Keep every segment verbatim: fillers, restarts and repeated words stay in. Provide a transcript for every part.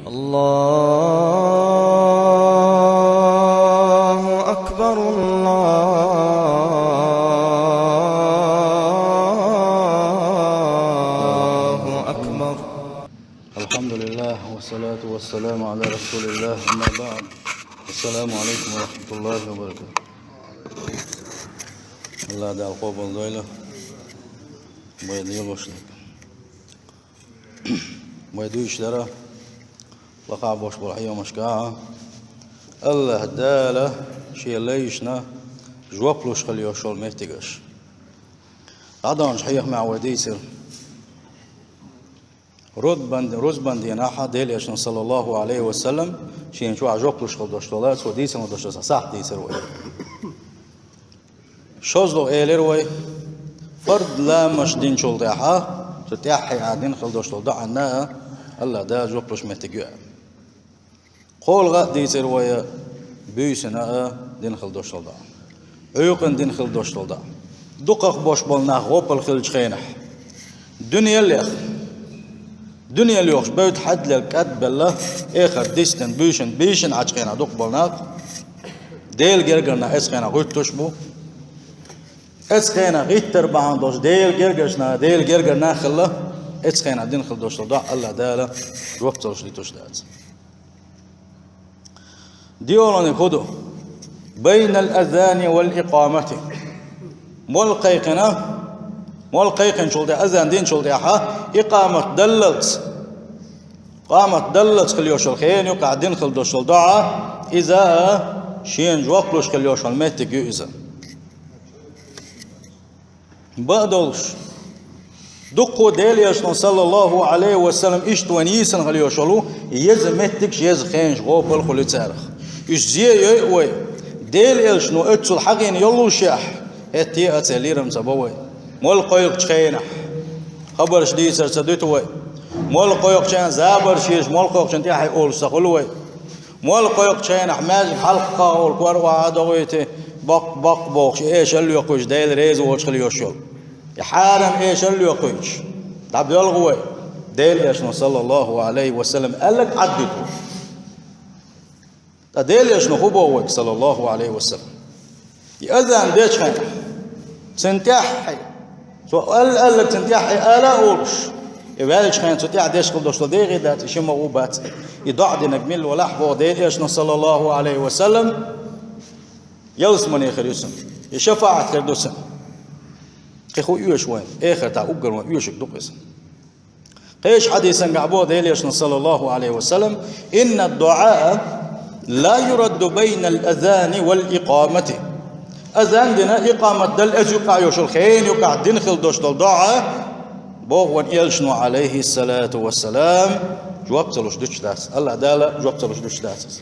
الله أكبر، الله أكبر. الحمد لله، والصلاة والسلام على رسول الله، أما بعد. السلام عليكم ورحمة الله وبركاته. Аллах Дала къобалдойла вай лелошлаг. Вай дуьйцуш дара лакхахь болуш болу хьехамашкахь Аллах Дала Шен лайшна жоп луш хила йолуш йолу меттигаш. ДӀадаханчу хьехамехь вай дийцира. Рузбан-, рузбан дийнахь Делан Элчано, саллаллаху Ӏалайхи ва саллам, шена чохь жоп луш хила долуш долу, цо дийцина долуш долу сахьт дийцира вай. ШозлагӀа элира вай, фард ламазаш динчул тӀаьхьа, цу тӀаьххье а дина хила долуш долу доӀанна а Аллах Дала жоп луш меттиг ю аьлла. КхоалгӀа а дийцира вай, буьйсанна а дина хила долуш долу доӀа. Ӏуьйкъана дина хила долуш долу доӀа. Дукхах болуш болу нах гӀопал хиллачу хенахь, дуьненал а, дуьненал йохуш бевдда хьаьдда лелла кӀадбелла, эхарт дистина, буьйсанна, буьйсанна Ӏачу хенахь дукха болу нах, Делан гергара нах эцу хенахь гӀуьттуш бу. Эцу хенахь гӀиттар бахьана долуш Делан гергарчу нах, Делан гергара нах хилла, эцу хенахь дина хила долуш долу доӀа Аллах Дала жоп ца луш дитуш дац. ДиолгӀаниг хӀун ду? Байнал азани вал икъамати. Молла кхайкхина, молла кхайкхинчул тӀе-, азан динчул тӀаьхьа икъамат даллалц, икъамат даллалц хила йолуш йолу хенан юкъахь дина хила долуш долу доӀа, иза шена жоп луш хила йолуш йолу меттиг ю иза. Бакъдолуш, дуккха Делан Элчано, саллаллаху Ӏалайхи ва саллам, иштта вайна йийцина хила йолуш йолу еза меттигаш, еза хенаш гӀопал хуьлу царах. Уьш зен йойу вай, Делан Элчано оццул хьахийна йоллушехь, хӀетте а церан лерам ца бо вай. Молла кхойкхучу хенахь хабарш дийцар ца дуьту вай. Молла кхойкхучу хенахь забарш еш, молла кхойкхучун тӀаьхье олуш ца хуьлу вай. Молла кхойкхучу хенахь маьждиг хьалха кхаха волу кор охьа а дохуьйтий, баккха, баккха бохуш, и эшар лоькхуьйтуш, Дела реза воцуш хила йолуш йолу. И хьарам эшар лоькхуьйтуш, дӀабоьлху вай, Делан Элчано, саллаллаху Ӏалайхи ва саллам, аьлларг Ӏаддуьту. Ткъа Делан Элчано хӀун боху вайга, саллаллаху Ӏалайхи ва саллам? И азан дечу хенахь, цуьнан тӀаьххье, цо аьлла-аьлларг цуьнан тӀаьххье ала а олуш, и ваьллачу хенахь цу тӀаьхьа деш хила долуш долу декъий дац, и ши могӀа бац. И доӀа динарг милла валахь, боху Делан Элчано, саллаллаху Ӏалайхи ва саллам, ялсамане хир ю цуьнан, и шафаӀат хир ду цуьнан. Кхин хӀун оьшу вайна? Эхартахь уггар вайна оьшург ду-кх иза. Кхечу хьадисангахь боху Делан Элчано, саллаллаху Ӏалайхи ва саллам: «Инна ад-дуӀаа ла юрадду байнал азани вал икъамати». Азан дина, икъамат дала, эцу юкъахь йолуш йолу хенан юкъахь дина хила долуш долу доӀа, боху вайн Элчано, Ӏалайхиссалату вассалам, жоп ца луш дуьтуш дац. Аллах Дала жоп ца луш дуьтуш дац иза.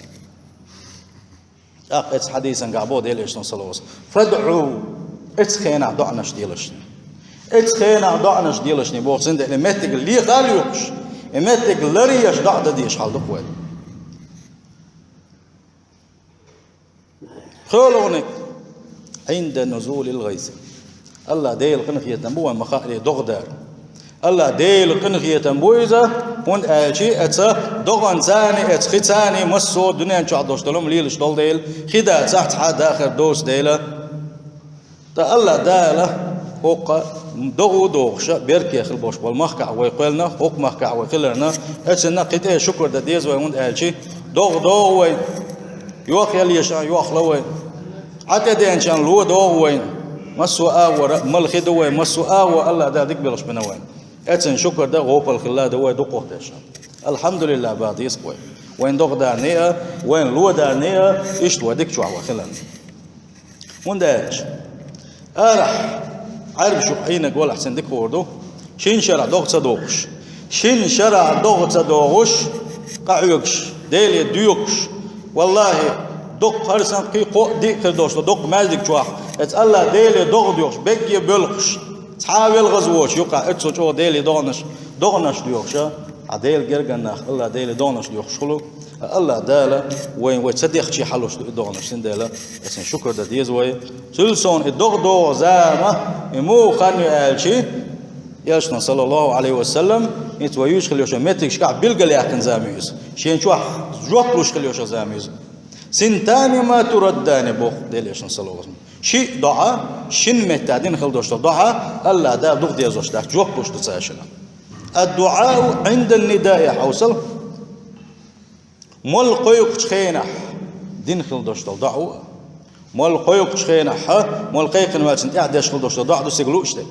ТӀаккха эцу хьадисангахь боху Делан Элчано, саллаллаху Ӏалайхи ва саллам: «Фадъу», эцу хенахь доӀанаш делаш. Эцу хенахь доӀанаш делаш, боху, цундела и меттиг леха а лоькхуш, и меттиг ларъеш доӀа дан дезаш хьал ду-кх вай. КхоалгӀаниг: «Ӏинда нузулил гӀайси». Аллах Делан къинхетам бу вайн ма хаале догӀа дара. Аллах Делан къинхетам бу иза, хӀунда аьлча эцу догӀанцаний, эцу хицаний массо а дуьнен чохь долуш долу хӀума лелаш долу дела, хи дацахь, цхьа а дахар доцу дела. Ткъа Аллах Дала хӀокху догӀа а догӀуш, берке хила болуш болу махкахь вай кхоьллина, хӀокху махкахь вай хиларна, эцунна кхин тӀе а шукур дан деза вай, хӀунда аьлча догӀа догӀу вай, йохъяла езачарна йохъяла вай, Ӏа тӀедеанчарна ло догӀу вай, массо а агӀора мала хи ду вай, массо а агӀо Аллах Дала дика белхаш бина вайна. Эцунна шукур дан, гӀопал хила а ду вай дукхахдерш. Алхьамдулиллах баха деза-кх вай. Вайн догӀа дарний а, вайн ло дарний а, иштта вай дика чохь вай хиларна. ХӀунда аьлча арахь, Ӏаьрбаш юкъа Ӏийнарг валахь, цуьнан дика хуур ду, шина шарахь догӀа ца догӀуш. Шина шарахь догӀа ца догӀуш, къахьоьгуш, Деле доькхуш. Валлахи, доккха хӀара санна кхин кхоъ-диъ хир долуш ду, доккха маьждиг чохь, эцу Аллах Деле догӀа доьхуш, бегге боьлхуш, цхьа а велхаза воцуш юкъахь, эццо чӀогӀа Деле догӀанаш, догӀанаш доьхуш а, хьан Делан гергара нах Аллах Деле догӀанаш доьхуш хуьлу. Аллах Дала вайн вай ца дехчий хьалуш ду и догӀанаш, цундела эцунна шукур дан деза вай. Цуьнан сов и догӀа догӀу зама, и муха хан ю аьлча, Элчано, саллаллаху Ӏалайхи ва саллам, хӀинца вай юьйцуш хила йолча меттигашкахь билгалъяьккхина зама ю иза. Шен чохь жоп луш хила йолча зама ю иза. «ثنتان ما تردان», боху Делан Элчано, саллаллаху Ӏалайхи ва саллам. Ши доӀа, шина меттехь дина хила долуш долу доӀа, АллахӀ Дала дукха дезош дац, жоп луш ду цаьршинна. «الدعاء عند النداء», хьовсал, молла кхойкхучу хенахь дина хила долуш долу доӀа ду. Молла кхойкхучу хенахь, хьа, молла кхайкхина ваьлча тӀаьхьа деш хила долуш долу доӀа ду цига лууш дерг.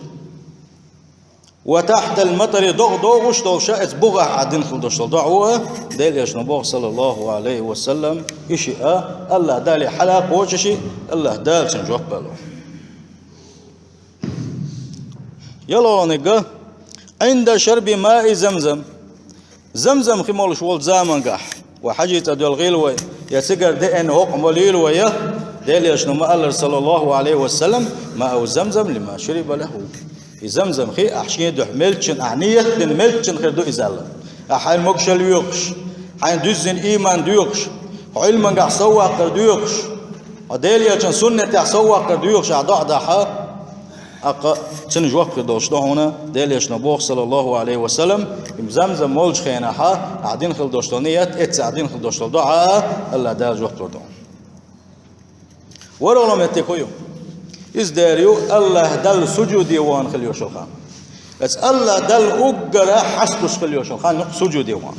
«وتحت المطر», догӀа догӀуш долуш, эцу бухахь а дина хила долуш долу доӀа ду, Делан Элчано боху, саллаллаху Ӏалайхи ва саллам, и шиъ а, АллахӀ Далла хьала кхочуш, АллахӀ Дала цунна жоп лур ду. ЯлхолгӀаниг: «عند شرب ماء زمزم». Замзам хи молуш волчу замангахь, вай хьаьжцӀа доьлхийла вай, я цигара деана хӀокху молийла вай, я, Делан Элчано ма-аллара, саллаллаху Ӏалайхи ва саллам: «ماء زمزم لما شرب له». И замзам хи ахь шен дуьхьа мелччина, ахь ниет бина мелччина хир ду иза аьлла. Ахь хьайна могушалла доькъуш, хьайна дуьззина ийман доькъуш, хьо Ӏилмангахь совваккхар доькъуш, хьо Делан Элчан суннатехь совваккхар доькъуш ахь доӀа дахь, тӀаккха цуьнан жоп хир долуш ду хьуна, Делан Элчано боху, саллаллаху Ӏалайхи ва саллам, и замзам молчу хенахь ахь дина хила долуш долу ниет, эццахь дина хила долуш долу доӀа, АллахӀ Дала жоп лур ду хьуна. ВорхӀалгӀа меттиг хӀун ю? Иза дера ю, АллахӀ Далла сужуде вахана хила йолуш йолу хан. Эцу АллахӀ Далла уггара хьасталуш хила йолуш йолу хан ю сужуде вахана.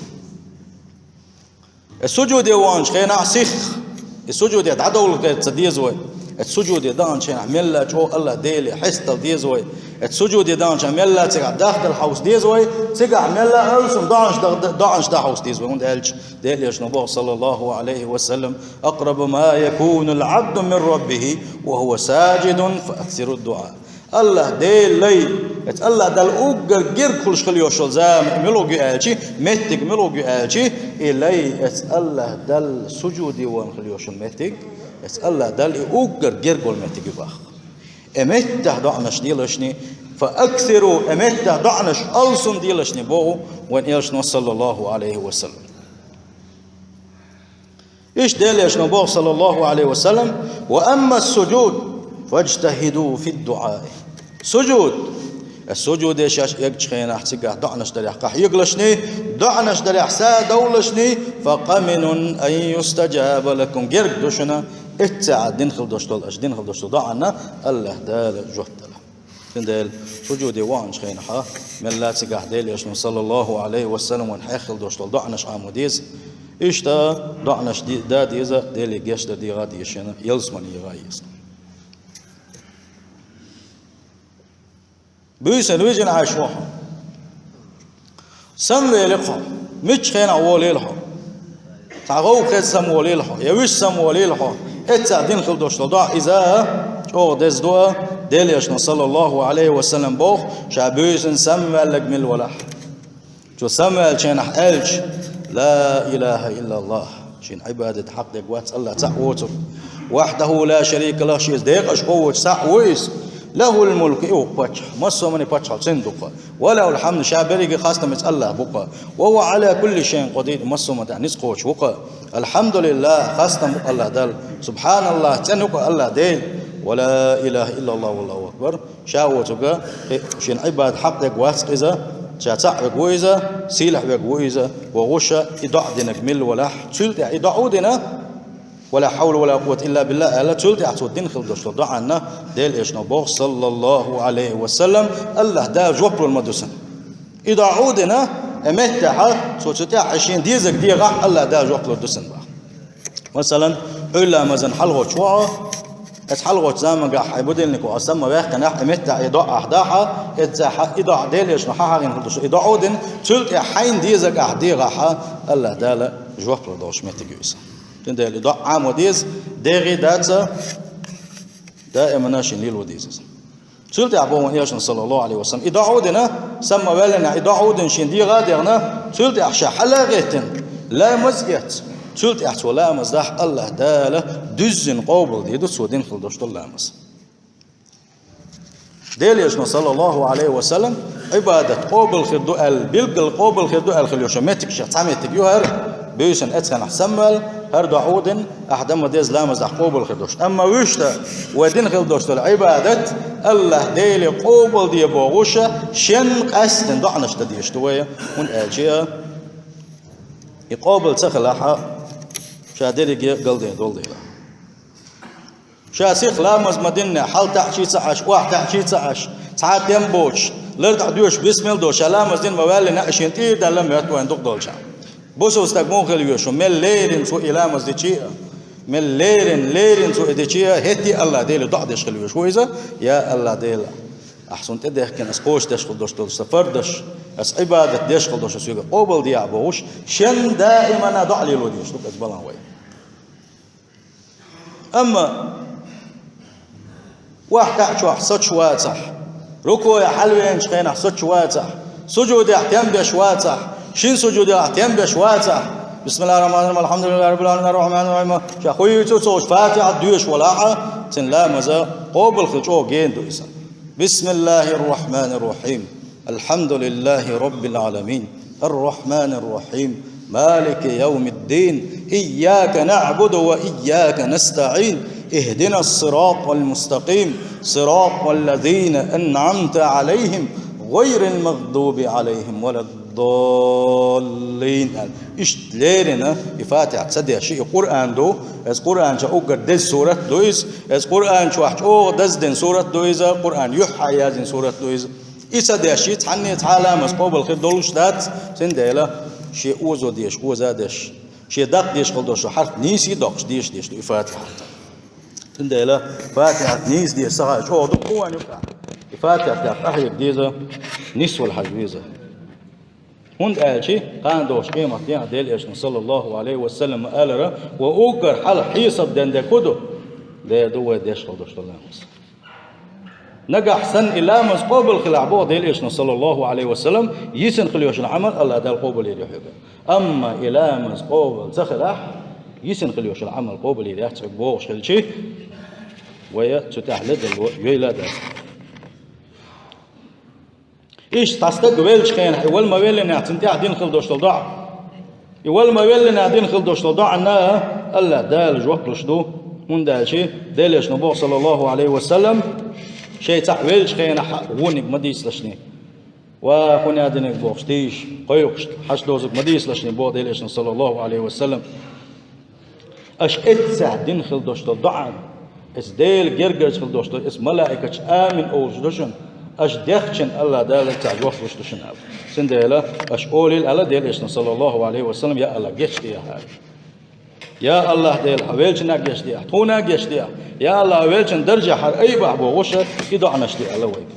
Эцу сужуде ваханчу хенахь сихха, и сужуде дӀадовла ца деза вай. Эцу сужуде даханчу хенахь мелла чӀогӀа АллахӀ Деле хьестадала деза вай. Эцу сужуде даханчу хенахь мелла цигахь дахдала хьовса деза вай. Цигахь мелла алсам доӀанаш дан, доӀанаш дан хьовса деза вай. ХӀунда аьлча Делан Элчано боху, саллаллаху Ӏалайхи ва саллам: «أقرب ما يكون العبد من ربه وهو ساجد فأكثروا الدعاء». АллахӀ Делан лай, эцу АллахӀ Далла уггар герга хуьлуш хила йолуш йолу зама муьлха ю аьлча, меттиг муьлха ю аьлча, и лай, эцу АллахӀ Далла сужуде вахана хила йолуш йолу меттиг, эцу АллахӀ Далла и уггар герга волу меттиг ю боху. И меттехь доӀанаш делашний, «فأكثروا», и меттехь доӀанаш алсам делашний боху вайн Элчано, саллаллаху Ӏалайхи ва саллам. Иштта Делан Элчано боху, саллаллаху Ӏалайхи ва саллам: «وأما السجود فاجتهدوا في الدعاء». Сужуд. Ас сужуде шаьш эгначу хенахь цигахь доӀанаш дарехь къахьегалашний, доӀанаш дарехь са довлашний, «فقمن أن يستجاب لكم». Герга ду шуна, эццахь дина хила долуш долу, аша дина хила долуш долу доӀанна АллахӀ Дала жоп дала. Цундела сужуде ваханчу хенахь, мелла цигахь Делан Элчано, саллаллаху Ӏалайхи ва саллам, вайн хьехна хила долуш долу доӀанаш Ӏамо деза. Иштта доӀанаш де-, дан деза, Деле гечдар дегӀа деза шена, ялсамане егӀа еза. Буьйсанна вижина Ӏаш ву хьо. Самавели хьо, миччу хенахь волийла хьо. Цхьа гӀовгӀа хеза самаволийла хьо, я вуьш самаволийла хьо. Эццахь дина хила долуш долу доӀа иза, чӀогӀа деза ду, Делан Элчано, саллаллаху Ӏалайхи ва саллам, боху, ша буьйсанна самаваьлларг мила валахь. Цо самаваьллачу хенахь аьлча: «لا إله إلا الله». Шена Ӏибадат хьакъ дерг вац АллахӀ цхьаъ воцург. «وحده لا شريك له», шен декъашхо воцу цхьаъ ву иза. «له الملك», и ву паччахь. Массо а хӀуманийн паччахьалла цуьнан ду-кха. «وله الحمد», ша берриге хастам эцу АллахӀан бу-кха. «وهو على كل شيء قدير», массо а хӀуманна тӀехь ницкъ кхочуш ву-кха. «الحمد لله», хастам бу АллахӀ Далла. «سبحان الله», цӀена ю-кха АллахӀ Дела. «ولا إله إلا الله والله أكبر». Ша воцург, и шена Ӏибадат хьакъ дерг вац иза, ша цхьаъ верг ву иза, сийлахь верг ву иза, вогӀуша и доӀа динарг мила валахь, цул тӀаьхьа и доӀа а дина, «ولا حول ولا قوة إلا بالله», аьлла, цул тӀаьхьа цо дина хила долуш долу доӀанна Делан Элчано боху, саллаллаху Ӏалайхи ва саллам, АллахӀ Дала жоп лур ма ду цунна. И доӀа а дина, и меттехь, цо цу тӀехь шена дезарг дегӀахь, АллахӀ Дала жоп лур ду цунна боху. Масалан, Ӏуьйра ламазан хьалагӀоттуш ву хьо, эцу хьалагӀоттучу замангахь хьайн будильник ву хьо самаваьккхинехь, и меттехь и доӀа ахь дахь, эццахь и доӀа Делан Элчано хьан хьахийна хила долуш, и доӀа а дина, цул тӀаьхьа хьайна дезарг ахь дегӀахь, АллахӀ Дала жоп лур долуш меттиг ю иза. Цундела и доӀа Ӏамо деза, дегӀе дац, даимана шена лело деза иза. Цул тӀаьхьа боху вайн Элчано, саллаллаху Ӏалайхи ва саллам, и доӀа а дина, самаваьллинехь и доӀа а дина шена дегӀа а дехна, цул тӀаьхьа ша хьала а гӀеттина, ламаз а эцна, цул тӀаьхьа цо ламаз дахь, АллахӀ Дала дуьззина къобалдийр ду цо дина хила долуш долу ламаз. Делан Элчано, саллаллаху Ӏалайхи ва саллам, Ӏибадат къобал хир ду аьлла, билггал къобал хир ду аьлла хила йолуш йолу меттигашех цхьа меттиг ю хӀара, буьйсанна эцу хенахь самаваьлла, ХӀара доӀа а дина, ахь дан ма деза ламаз ахь къобал хир долуш. Амма вуьшта вай дина хила долуш долу Ӏибадат АллахӀ Деле къобал де бохуш, шен къаьсттина доӀанаш дан дезаш ду вай, хӀунда аьлча и къобал ца хилахь, ша дерриге галдина долу дела. Ша сиха ламаз ма диннехь, хьал таьӀчий ца Ӏаш, охьа таьӀчий ца Ӏаш, цхьа а тем боцуш, лар тӀехь доьшуш бисмилла долуш, ша ламаз дина ма ваьллинехь, и шен тӀера даьлла моьтту вайна дукха долчохь. Бусалба стаг муха хила веза ву, мел леррина цо и ламаз дича а, мел леррина, леррина цо и дича а, хӀетте а АллахӀ Деле доӀа деш хила веза ву иза: «Я АллахӀ Дела, ахь суна тӀедехкина ас кхочушдеш хила долуш долу сан фардаш, ас Ӏибадат деш хила долуш ас соьга къобал дехьа», – бохуш, шен даимана доӀа лело дезаш ду иза балан вай. Амма охьа таьӀчохь сацаш вацахь, рукуӀе хьалавеанчу хенахь сацаш вацахь, сужудехь тем беш вацахь, шина сужудехь тем беш вацахь, бисмиллахӀир-рахьманир-рахьим, алхьамдулиллахӀи раббил Ӏаламин, ар-рахьманир-рахьим, ша хӀун юьйцу ца хууш фатихьат доьшуш валахь а, цуьнан ламаз къобал хила чӀогӀа гена ду иза. بسم الله الرحمن الرحيم. الحمد لله رب العالمين. الرحمن الرحيم. مالك يوم الدين. إياك نعبد وإياك نستعين. اهدنا الصراط المستقيم. صراط الذين أنعمت عليهم غير المغضوب عليهم ولا الضالين. Иштта леррина и фатихьат ца деш, и Къуръан ду, иза Къуръан чохь уггар деза сурат ду иза, иза Къуръан чохь чӀогӀа даздина сурат ду иза, Къуръан юьххьехь яздина сурат ду иза. И ца деш, и цхьанне цхьа а ламаз къобал хир долуш дац, цундела шен озо дезаш оза а деш, шен даккха дезаш хила долуш хьарф нийса а доккхуш дезаш дезаш ду и фатихьат. Цундела фатихьат нийса дезаш ца хаьа чӀогӀа ду кхуьнан юкъахь. И фатихьат тӀехь къахьега деза, нисвала хьажа веза. ХӀунда аьлча кхана долуш къематдийнахь Делан Элчано, саллаллахӀу Ӏалайхи ва саллам, ма алара: «Ва уггар хьалха хьесап ден дерг хӀун ду?» Дера ду вай деш хила долуш долу ламаз. Нагахь санна и ламаз къобал хилахь, боху Делан Элчано, саллаллахӀу Ӏалайхи ва саллам, йисина хила йолу Ӏамал АллахӀ Дала къобал йийр ю хьоьга. Амма и ламаз къобал ца хилахь, йисина хила йолу Ӏамал къобал йийр яц хьоьга бохуш хилча, вай цу тӀехь ледарло йойла а дац. Иштта цхьа стаг веллачу хенахь, и вала ма веллинехь, цунна тӀехь дина хила долуш долу доӀа. И вала ма веллинехь дина хила долуш долу доӀанна АллахӀ Дала жоп луш ду, хӀунда аьлча Делан Элчано боху, саллаллахӀу Ӏалайхи ва саллам, шайн цхьаъ веллачу хенахь вониг ма дийцалаш шуна. Ва хӀун яздинарг бохуш, тийша, кхойкхуш, хьашт дозург ма дийцалаш шуна, боху Делан Элчано, саллаллахӀу Ӏалайхи ва саллам. Аша эццехь дина хила долуш долу доӀа, эца Делан гергарчу хила долуш долу, эца малаикаша амин олуш ду шуна, аша дехча АллахӀ Дала цхьа жоп луш ду шуна аьлла. Цундела аша олийла аьлла Делан Элчано, саллаллахӀу Ӏалайхи ва саллам: «Я АллахӀ, гечдехьа хьуна. Я АллахӀ Дела, хьан веллачунна гечдехьа, тхуна гечдехьа. Я АллахӀ, хьан веллачун даржехь хьара айбахьа», – бохуш, и доӀанаш де аьлла вайга.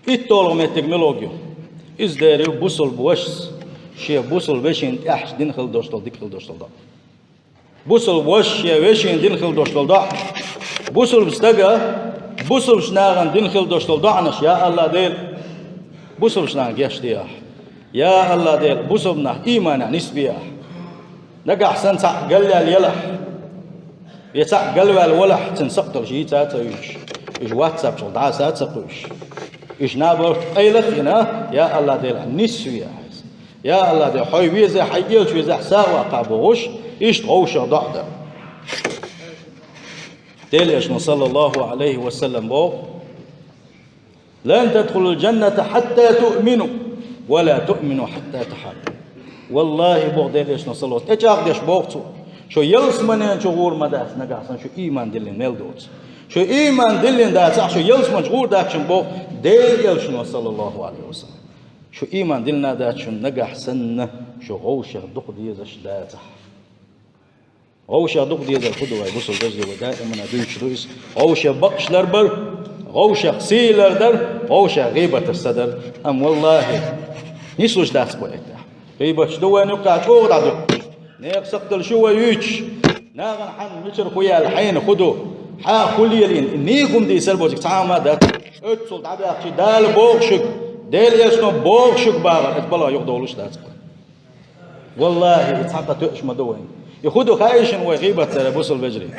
ИтталгӀа меттиг мила ю? Иза дер ю бусалба вашас шен бусалба вешина тӀехь дина хила долуш долу, дика хила долуш долу доӀа. Бусалба вашас шен вешина дина хила долуш долу доӀа. Бусалба стага бусалбачу нахана дина хила долуш долу доӀанаш: «Я АллахӀ Дела, бусалбачу нахана гечдехьа. Я АллахӀ Дела, бусалба нах ийманехь нисбехьа. Нагахь санна цхьаъ галваьлла ялахь, я цхьаъ галваьлла валахь, цуьнан сакъталш йийца а ца юьйцуш, уьш ватсапчуьра дӀаса а ца кхуьйсуш, уьш набарх къайлах а йина, я АллахӀ Дела, нисвехьа иза. Я АллахӀ Дела, хьо везахь, хьайн элча везахь, сагӀа ваккхахьа», – бохуш, иштта вовшах доӀа дар. Делан Элчано, саллаллахӀу Ӏалайхи ва саллам, боху: «Лан тадхулул джанната хьатта туъмину, ва ла туъмину хьатта тахьаббу». ВаллахӀи, боху Делан Элчано, саллаллахӀу Ӏалайхи ва саллам, тӀечӀагӀдеш боху цо, шу ялсаманен чу гӀур ма дац нагахь санна, шу ийман диллина мел доцу. Шу ийман диллина дацахь, шу ялсамани чу гӀур дац шуна, боху Делан Элчано, саллаллахӀу Ӏалайхи ва саллам. Шу ийман диллина а дац шуна нагахь санна, шу вовшах дукха дезаш дацахь. Вовшех дукха дезар хӀун ду вай, бусалба вежарий, вай даимана дуьйцуш ду иза. Вовшех бакъ ларбар, вовшех сий лардар, вовшех гӀийбаташ ца дар. Амма валлахӀи, нислуш дац вай тӀехь. ГӀийбаташ ду вайна юккъехь чӀогӀа дӀадуьйхуш. Нехан сакъталш ю вай юьйцуш. Нахана хьан мичара хӀун яьлла, хьайна хӀун ду, хьан хӀун лелийна, и нийса хӀума дийцар бозуьйтуш цхьа а хӀума дац. Оццул дӀабаьхчи, Дала боху шуьга, Делан Элчано боху шуьга бахар, оцу балха юкъадовлуш дац вай. ВаллахӀи, и цхьаккха тоьаш ма ду вайна. И хӀун ду хаий шуна, вай гӀийбат дар, бусалба вежарий?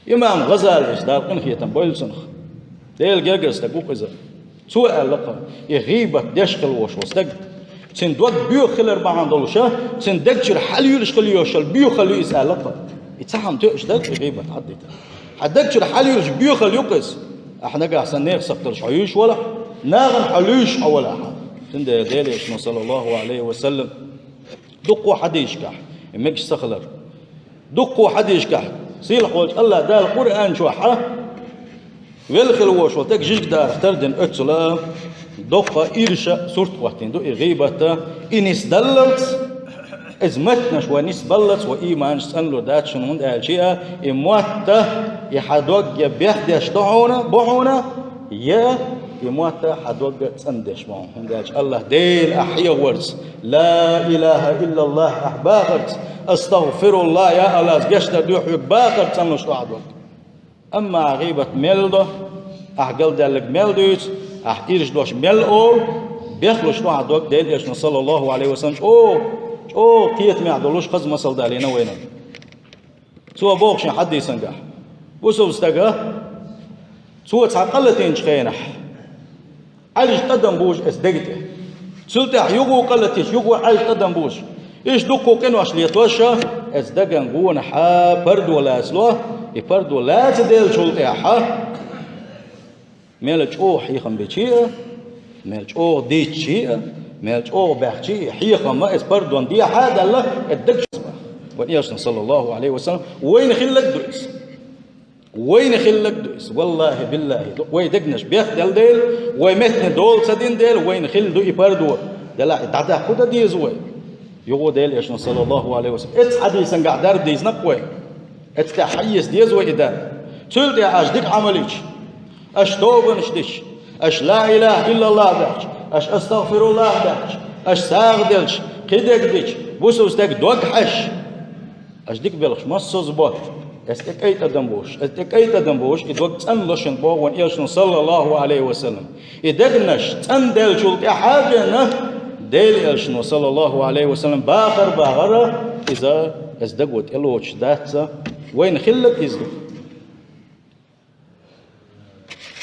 Имам ГӀазалис, Дала къинхетам бойла цунах, Делан гергара стаг ву-кх иза. Цо аьлла-кх, и гӀийбат деш хила волуш волу стаг, Цун дог боьха хилар бахьана долуша, цун даг чуьра хьалаюьйлуш хила йолуш йолу боьха хала ю иза аьлла-кх. И цхьа хӀума тоьуш дара и гӀийбат хьаддитар. Хьан даг чуьра хьалаюьйлуш боьха хала ю-кх иза. Ахьа нагахь санна нехан сакхталш хьо юьйш валахь, нахана хьо луьйш хьо валахь. Цундела Делан Элчано, саллаллаху Ӏалайхи ва саллам, дуккха хьадисашкахь, и мегаш ца хилар. Дуккха хьадисашкахь, сийлахь волчу АллахӀ Дала Къуръан чохь а, велла хила волуш волу стаг жижиг дарах тардина оьццула а, доккха а, ирша а сурт хӀоттийна ду и гӀийбат а, и нисдаллалц, иза меттанаш вай нисбаллалц, вай ийманаш цӀанлур дац шуна, хӀунда аьлча а, и мотт а, и хьан дог я бехдеш ду хьуна, бу хьуна, я и мотт а, хьан дог а цӀандеш ма ву, хӀунда аьлча АллахӀ Дела ахь хьехаварца, ла илаха иллаллах ахь бахарца, астагӀфируллах, я АллахӀ, ас гечдар доьху хьоьга бахарца цӀанлуш ду хьан дог. Амма ахь гӀийбат мел до, ахь галдаьлларг мел дуьйцу, ахь ирш дош мел олу, бехлуш ду хьан дог, Делан Элчано, саллаллаху Ӏалайхи ва саллам, чӀогӀа, чӀогӀа кхетамехь долуш хаза масал далийна вайна. Цо боху шен хьадисангахь: бусалба стага, цо цхьа къа латийначу хенахь, Ӏаьллачу тӀадам бужу эцу дега тӀе. Цул тӀаьхьа юха къа латийча, юха Ӏаьллачу тӀадам бужу. Иштта дуккха къинош летош а, эцу даган гонахьа пардо лацало, и пардо лацаделлачул тӀаьхьа, мел чӀогӀа хьехам бича а, мел чӀогӀа дийцича а, мел чӀогӀа баьхча а, и хьехам а, эцу пардон дехьа а даьлла, эцу дагчу. Вайн Элчано, саллаллаху Ӏалайхи ва саллам, вайна хилларг ду иза. Вайна хилларг ду иза, валлахӀи, биллахӀи. Вай дегнаш бехделла дела, вай меттана дола ца дина дела, вайна хилла ду и пардо. Делахь и дӀадаккха хӀун дан деза вай? Юха Делан Элчано, саллаллаху Ӏалайхи ва саллам, эцу хьадисангахь дарба дийзина-кх вай. Эцу тӀехь хьаэца деза вай и дарба. Цул тӀаьхьа аша дика Ӏамал йича, аша тобанаш дича, аша ла илаха иллаллах баьхча, аша астагӀфируллах баьхча, аша сагӀа делча, кхидерг дича, бусалба стеган дог хьаьжча, аша дика белхаш массаза бо, эцу тӀе кӀайн тӀадам бужуш, эцу тӀе кӀайн тӀадам бужуш, и дог цӀанло шуна боху вайн Элчано, саллаллаху Ӏалайхи ва саллам. И дегнаш цӀанделлачул тӀаьхьа а бен, Делан Элчано, саллаллаху Ӏалайхи ва саллам, бахар а бахара, иза, эцу даго тӀелоцуш дац, вайна хилларг иза ду.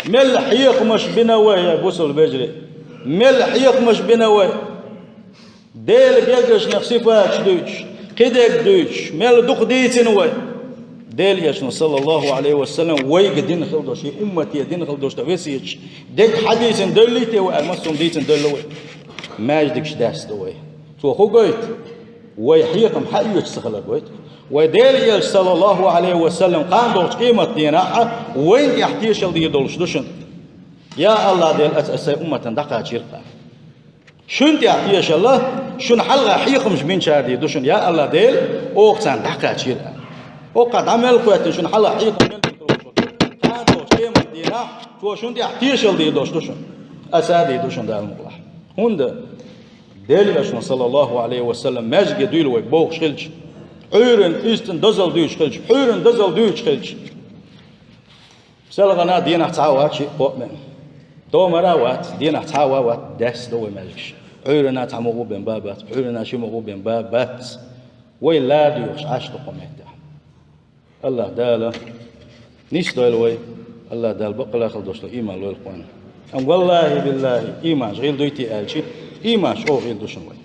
Мел хьехамаш бина вай, я бусалба вежарий, мел хьехамаш бина вай. Делан гергарчу нехан сифаташ дуьйцуш, кхидерг дуьйцуш, мел дукха дийцина вай. Делан Элчано, саллаллаху Ӏалайхи ва саллам, вайга дина хила долуш, и уммате дина хила долуш дан весеташ, дерг хьадийцина девллий те вай аьлла, массо а дийцина девлла вай. Маьждигаш даьсса ду вай. Цо хӀун гойту? Вай хьехам хьаоьцуш ца хилар гойту. Вай Делан Элча, саллаллаху Ӏалайхи ва саллам, кхана долчу къематдийнахь а вайна тӀехь тешалла дийр долуш ду шуна. Я АллахӀ Дела, аса, аса сайн умматана дӀакхачийра-кх. Шуна тӀехь тешалла, шуна хьалха хьехамаш бинчара дийр ду шуна, я АллахӀ Дела, оха царна дӀакхачийра. Оха дӀа мел кхоьттина шуна хьалха хьехам мел бина долуш. Кхана долчу къематдийнахь цо шуна тӀехь тешалла дийр долуш ду шуна. Аса а дийр ду шуна, Дала мукъалахь. ХӀунда? Делан Элчано, саллаллаху Ӏалайхи ва саллам, маьждиге дуьйла вайга бохуш хилча, Ӏуьйранна, истина дозалла дуьйцуш хилча, пхьуьйранна дозалла дуьйцуш хилча, селхана дийнахь цхьа а вац шиъ-кхоъ а меъна. Томара а вац, дийнахь цхьа а вац, даьсса ду вай маьждигаш. Ӏуьйранна цхьа мукъа бен бан бац, пхьуьйранна ши мукъа бен бан бац. Вай ла доьхуш Ӏаш ду кху меттехь. АллахӀ Дала нисдойла вай, АллахӀ Дала баккъалла хила долуш долу ийман лойла кхунна. Амма валлахӀи, биллахӀи, ийманаш гӀийла дуй те аьлча, ийманаш чӀогӀа гӀийла ду шуна вай.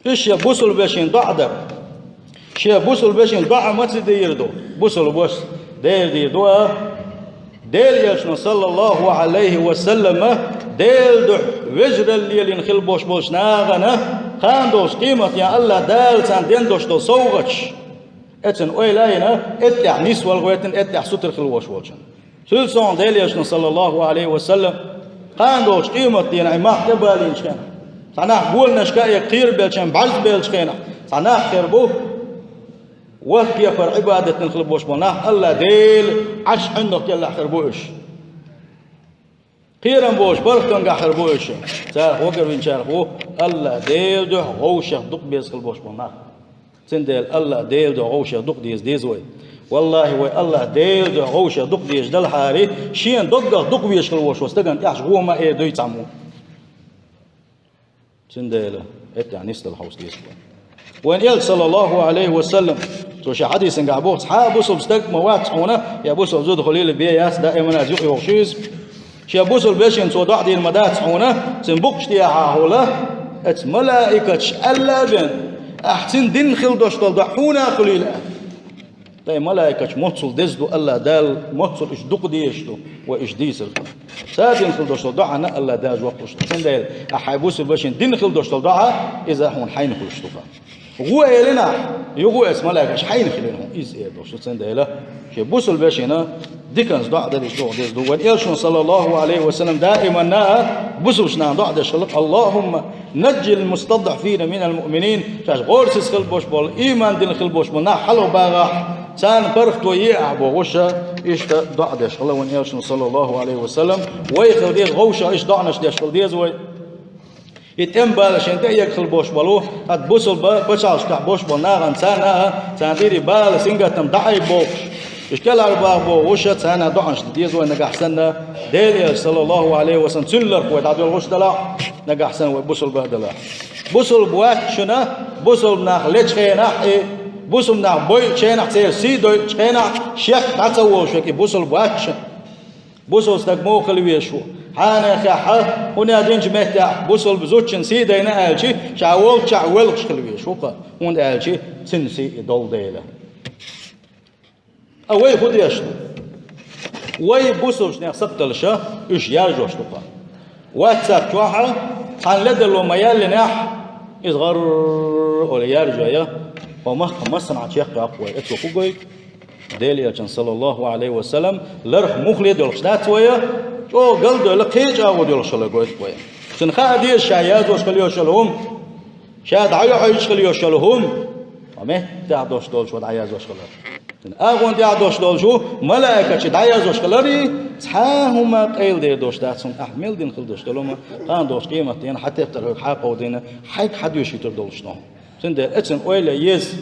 Иштта шен бусалба вешин доӀа дар. Шен бусалба вешин доӀа маца дийр ду? Бусалба вашас Дела дийр ду а? Делан Элчано, саллаллаху Ӏалайхи ва саллама, Делан дуьхьа вежаралла лелийна хила болуш болчу нахана, кхана долчу къематдийнахь АллахӀ Дала царна дина долуш долу совгӀаташ, эцна ойла а йина, эттехь нисвала гӀоьртина, эттехь сутара хила волуш волчунна. Цуьнан цунах Делан Элчано, саллаллаху Ӏалайхи ва саллам, кхана долчу къематдийнахь и мах тӀебалийначу хенахь, цхьа нах гонашка а кхерабелча, бӀаьрзе беллачу хенахь, цхьа нах хир бу, ваьш кепара Ӏибадат дина хила болуш болу нах, АллахӀ Дела Ӏарш хьуьннах кӀелахь хир бу уьш. Кхерам болуш бархӀ тангахь хир бу уьш. Царах вагарвинчарах ву АллахӀ Делан дуьхьа гӀовшех дукха беза хила болуш болу нах. Цундела АллахӀ Делан дуьхьа гӀовшех дукха деза деза вай. ВаллахӀи, вай АллахӀ Делан дуьхьа гӀовшех дукха дезаш делахьара, шена доггах дукха везаш хила волуш волу стагана тӀехь гӀо ма эр дуй цхьаммо. Цундела эттехь нисдала хьовса деза вай. Вайн Элча, саллаллаху Ӏалайхи ва саллам, цо шен хьадисангахь боху: цхьа а бусалба стаг ма вац хьуна, я бусалба зуда хуьлийла бен яц, даимана иза юкъайогӀуш ю иза. Шен бусалба вешийна цо доӀа дийр ма дац хьуна, цун букъаш тӀехьа хьула, эцу малаикаташ аьлла а бен, ахь цунна дина хила долуш долу доӀа хьуна а хуьлийла. Ткъа и малаикаташ моццул деза ду, АллахӀ Дала моццул уьш дукха дезаш ду, вай уьш дийцар ду. Цо дина хила долуш долу доӀана АллахӀ Дала жоп луш ду. Цундела ахь хьайн бусалба вешийна дина хила долуш долу доӀа, иза хьуна хьайна хуьлуш ду-кха. ГӀо элина, юха эцу малаикаша хьайна хилийла хьуна, иза эр долуш ду. Цундела шен бусалба вешийна диканца доӀа дерриг чӀогӀа деза ду. Вайн Элчано, саллаллаху Ӏалайхи ва саллам, даиманна бусалба нахана доӀа деш хилла: «Аллахумма наджил мустадӀафина минал муъминин». Шаьш гӀорасиз хила болуш болу, иман дина хила болуш болу нах хьалха багӀахь, царна паргӀато еахь бохуш, иштта доӀа деш хилла вайн Элчано, саллаллаху Ӏалайхи ва саллам. Вай хила деза вовшах иштта доӀанаш деш хила деза вай. И тӀеман бала шен тӀе эгна хила болуш болу, хӀара бусалба пачхьалкхаш тӀехь болуш болу нахана, царна а, царна тӀера и бала, сингаттам дӀаайбохуш, уьш кӀелхьарбаха бохуш, царна а доӀанаш дан деза вай нагахь санна. Делан Элча, саллаллаху Ӏалайхи ва саллам, цуьнан ларх вай дӀадоьлхуш делахь, нагахь санна вай бусалба а делахь. Бусалба вац шуна, бусалба нах лечу хенахь, и бусалба нах бойучу хенахь, церан сий дойтучу хенахь, шек дӀа ца волуш верг и бусалба вац шуна. Бусалба стаг муха хила везаш ву? Хьанехехьа, хӀун аьлла динчу меттехь бусалба зудчун сий дайна аьлчи, ша волччахь воьлхуш хила везаш ву-кха, хӀунда аьлчи цуьнан сий и долу дела. Ткъа вай хӀун деш ду? Вай бусалбанех сакхталша уьш яржош ду-кха. WhatsApp чохьа цхьана ледарло ма-яллинехь, иза гӀарр олу яржо я, хӀо махка массанхьа чекхйоккху вай, эцо хӀун гойту? Делан Элчан, саллаллаху Ӏалайхи ва саллам, ларх муххале а доьлхуш дац вай, чӀогӀа галдойла кхечӀагӀо доьлхуш хила гойту вай. Цунна хаа деза ша язъеш хила йолуш йолу хӀума, ша дӀайохьуьйтуш хила йолуш йолу хӀума, ткъа меттехь долуш долчо дӀаязъеш хилар. Цуьнан агӀон тӀехь долуш долчу малаикаша дӀаязъеш хилар, цхьа а хӀума къайладер долуш дац хьуна, ахь мел дина хила долуш долу хӀума, кхана долчу къематдийнахь хьан тептар хьоьга хьа а кховдийна, хьайга хьан доьшуьйтур долуш ду. Цундела эццан ойла еза: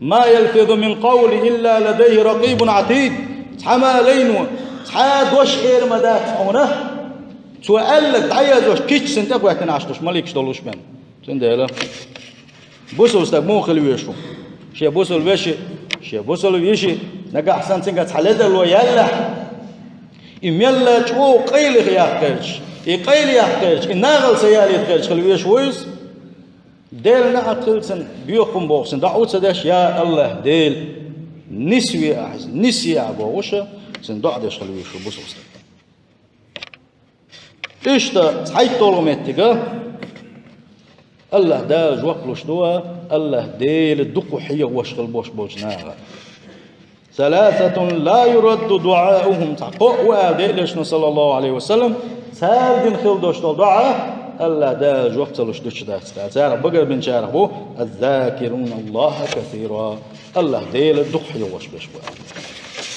«Ма ялфизу мин къавлин илла ладайхи ракъибун Ӏатид». Цхьа ма лайно, цхьа а дош эр ма дац хьуна, цо аьлларг дӀаязъеш, кийча цунна тӀе а хӀоьттина Ӏаш долуш маликаш долуш бен. Цундела бусалба стаг муха хила везаш ву? Шен бусалба вешин, шен бусалба йишин, нагахь санна цуьнгара цхьа ледарло яьллехь, и мелла чӀогӀа къайлаха яккха гӀерташ, и къайла яккха гӀерташ, и нахала ца ялийта гӀерташ хила везаш ву иза? Делан неӀалт хила цунна, боьха хӀума боху цунна, доӀа а ца деш: «Я АллахӀ Дела, нисве ахь иза, нисъе ахь», – бохуш, цунна доӀа деш хила везаш ву бусалба стаг. Иштта цхьайтталгӀа меттиг, АллахӀ Дала жоп луш ду АллахӀ Дела дукха хьехош хила болуш болчу наха. «Саласатун ла юрадду дуӀаухум», цхьа кхоъ ву аьлла Делан Элчано, саллаллаху Ӏалайхи ва саллам, цара дина хила долуш долу доӀа АллахӀ Дала жоп ца луш дуьтуш дац. Царах багарбинчарах бу: «Аззакируна Аллаха касира». АллахӀ Дела дукха хьехош берш бу.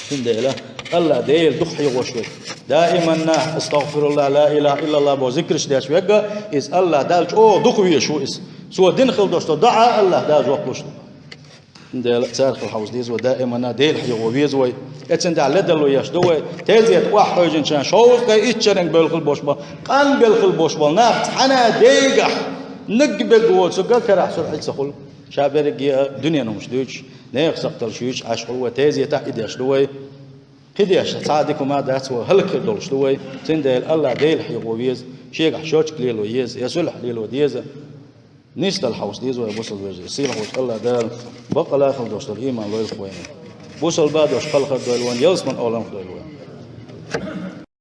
Цундела АллахӀ Дела дукха хьехош верг, даиманна «АстагӀфируллахӀ», «Ла илахӀа иллаллахӀ» боху зикраш деш верг, иза АллахӀ Дала чӀогӀа дукха везаш ву иза. Цо дина хила долуш долу доӀа АллахӀ Дала жоп луш ду. Цундела царах хьовса деза вай, даиманна Дела хьехо веза вай. Эццан тӀехь ледарло еш ду вай. Тезета охьахьевзинчарна шовзткъе итт шеран белхал бош бо, къанбелхал бош болу нах цхьана а дегахь, наггаберг воцург карахь сурхьица хуьлу. Ша берриге а дуьненан хӀумаш дуьйцуш, нехан сакхталш юьйцуш Ӏаш хуьлу вай, тезетахь и деш ду вай. Кхидеш цхьа а дика хӀума дац вай, хӀаллакьхир долуш ду вай. Цундела АллахӀ Дела хьехо веза, шегахь шочка лело еза, я сулхь лело деза. Нийсдала хьовса деза вай, бусалба вежарий. Сийлахь волчу АллахӀ Дала баккъалла а хила долуш долу ийман лойла вайна. Бусалба а долуш кхалхар дойла вайна, ялсаман оланах дойла вайна.